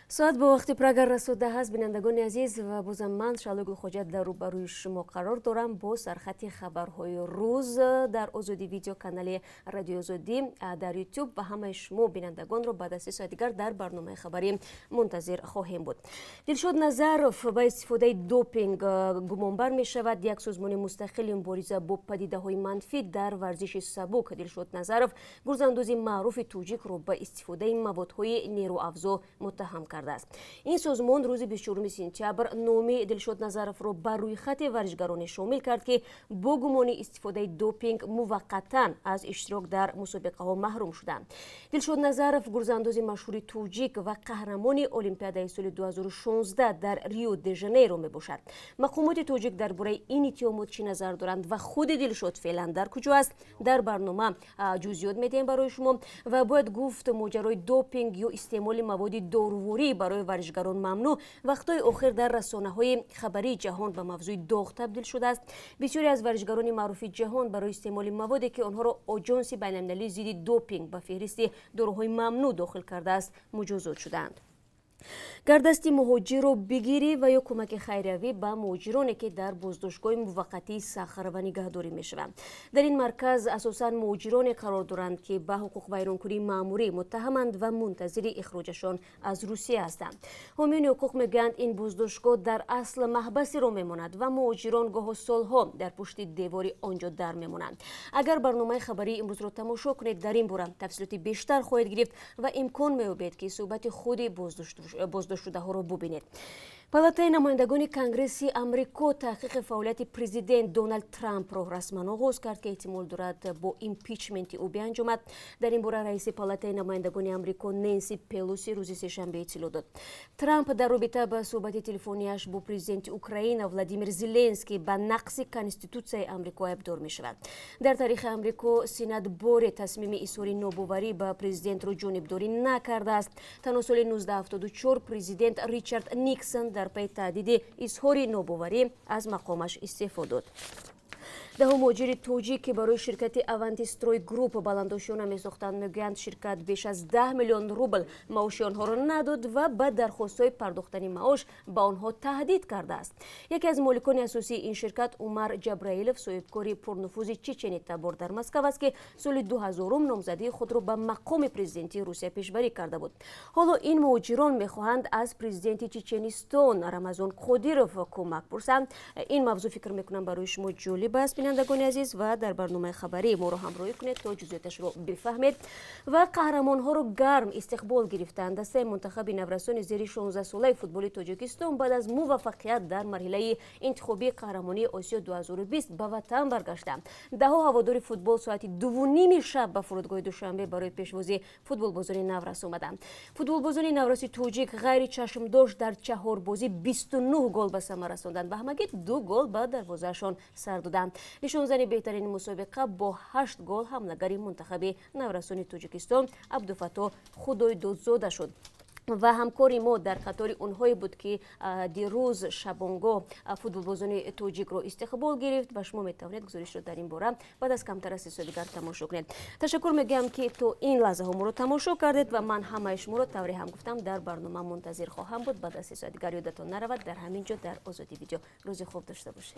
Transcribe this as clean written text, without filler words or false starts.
Соат бо вақти Прага расо 10 аст, бинандагони азиз, ва бозам ман, Шаҳло Гулхоҷа, дар рӯбарӯи шумо қарор дорам бо сархати хабарҳои рӯз дар Озодӣ Видео, канали Радиои Озодӣ дар Ютуб, ва ҳамаи шумо бинандагонро баъд аз 3 соат дигар дар барномаи хабарӣ мунтазир хоҳем буд. Дилшод Назаров ба истифодаи допинг гумонбар мешавад. Як созмони мустақили мубориза бо падидаҳои манфӣ дар варзиши сабук Дилшод Назаров, гурзандози маъруфи тоҷикро, ба истифодаи маводҳои нерӯафзо муттаҳам кардааст. Ин созмон рӯзи 24 сентябр номи Дилшод Назаровро ба рӯйхати варзишгароне шомил кард, ки бо гумони истифодаи допинг муваққатан аз иштирок дар мусобиқаҳо маҳрум шуданд. Дилшод Назаров гурзандози машҳури тоҷик ва қаҳрамони Олимпиадаи соли 2016 дар Рио де Жанейро мебошад. Мақомоти тоҷик дар бораи ин иттиҳомот чӣ назар доранд ва худи Дилшод феълан дар куҷо аст, дар барнома ҷузъиёт медиҳем барои шумо. Ва бояд гуфт, моҷарои допинг ё истеъмоли маводи доруворӣ барои варзишгарон мамнӯъ вақтҳои охир дар расонаҳои хабарии ҷаҳон ба мавзӯи доғ табдил шудааст. Бисёре аз варзишгарони маъруфи ҷаҳон барои истеъмоли маводе, ки онҳоро Оҷонси байналмилалии зидди допинг ба феҳристи доруҳои мамнӯъ дохил кардааст, муҷозот шудаанд. Гар дасти муҳоҷирро бигирӣ ва ё кӯмаки хайриявӣ ба муҳоҷироне, ки дар боздоштгоҳи муваққатии Сахарова нигаҳдорӣ мешаванд. Дар ин марказ асосан муҳоҷироне қарор доранд, ки ба ҳуқуқвайронкунии маъмурӣ муттаҳаманд ва мунтазири ихроҷашон аз Русия ҳастанд. Ҳомиёни ҳуқуқ мегӯянд, ин боздоштгоҳ дар асл маҳбасеро мемонад ва муҳоҷирон гоҳо солҳо дар пушти девори он ҷо дар мемонанд. Агар барномаи хабарии имрӯзро тамошо кунед, дар ин бора тафсилоти бештар хоҳед гирифт ва имкон меёбед, ки суҳбати худи боздоштшудаҳоро бубинед. Палатаи намояндагони Конгресси Амрико таҳқиқи фаъолияти президент Доналд Трампро расман оғоз кард, ки эҳтимол дорад бо импичменти ӯ бианҷомад. Дар ин бора раиси Палатаи намояндагони Амрико Ненси Пелоси рӯзи сешанбе иттилоъ дод. Трамп дар робита ба суҳбати телефонияш бо президенти Украина Владимир Зеленский ба нақзи Конститутсияи Амрико айбдор мешавад. Дар таърихи Амрико Сенат боре тасмими изҳори нобоварӣ ба президентро ҷонибдорӣ накардааст. Танҳо соли 1974 президент Ричард Никсон дар пайи таҳдиди изҳори нобоварӣ аз мақомаш истеъфо дод. Даҳо муҳоҷири тоҷик, ки барои ширкати Авантистрой Групп баландошёна месохтанд, мегӯянд, ширкат беш аз 10 миллион рубл маоши онҳоро надод ва ба дархостҳои пардохтани маош ба онҳо таҳдид кардааст. Яке аз моликони асосии ин ширкат Умар Ҷабраилов, соҳибкори пурнуфузи чеченитабор дар Москав аст, ки соли 2000-ум номзадии худро ба мақоми президентии Русия пешбарӣ карда буд. Ҳоло ин муҳоҷирон мехоҳанд аз президенти Чеченистон Рамазон Қодиров кӯмак пурсанд. Ин мавзӯъ, фикр мекунам, барои шумо ҷолиб аст, бинандагони азиз, ва дар барномаи хабарӣ моро ҳамроҳӣ кунед, то ҷузъиёташро бифаҳмед. Ва қаҳрамонҳоро гарм истиқбол гирифтанд. Дастаи мунтахаби наврасони зери 16-солаи футболи Тоҷикистон баъд аз муваффақият дар марҳилаи интихобии қаҳрамонии Осиё 2020 ба ватан баргаштанд. Даҳо ҳаводори футбол соати 2:30 шаб ба фурудгоҳи Душанбе барои пешвозии футболбозони наврас омаданд. Футболбозони навраси тоҷик ғайричашмдошт дар чаҳор бозӣ 29 гол ба самар расонданд ва ҳамагӣ ду гол ба дарвозаашон сар доданд. Нишонзани беҳтарини мусобиқа бо ҳашт гол ҳамлагари мунтахаби наврасони Тоҷикистон Абдуфаттоҳ Худойдодзода шуд. Ва ҳамкори мо дар қатори онҳое буд, ки дирӯз шабонгоҳ футболбозони тоҷикро истиқбол гирифт, ва шумо метавонед гузоришро дар ин бора баъд аз камтар аз 3 соат дигар тамошо кунед. Ташаккур мегӯям, ки то ин лаҳзаҳо моро тамошо кардед, ва ман ҳамаи шуморо, тавре ҳам гуфтам, дар барнома мунтазир хоҳам буд баъд аз 3 соат дигар. Ёдатон наравад, дар ҳамин ҷо, дар Озодӣ Видео. Рӯзи хуб дошта бошед.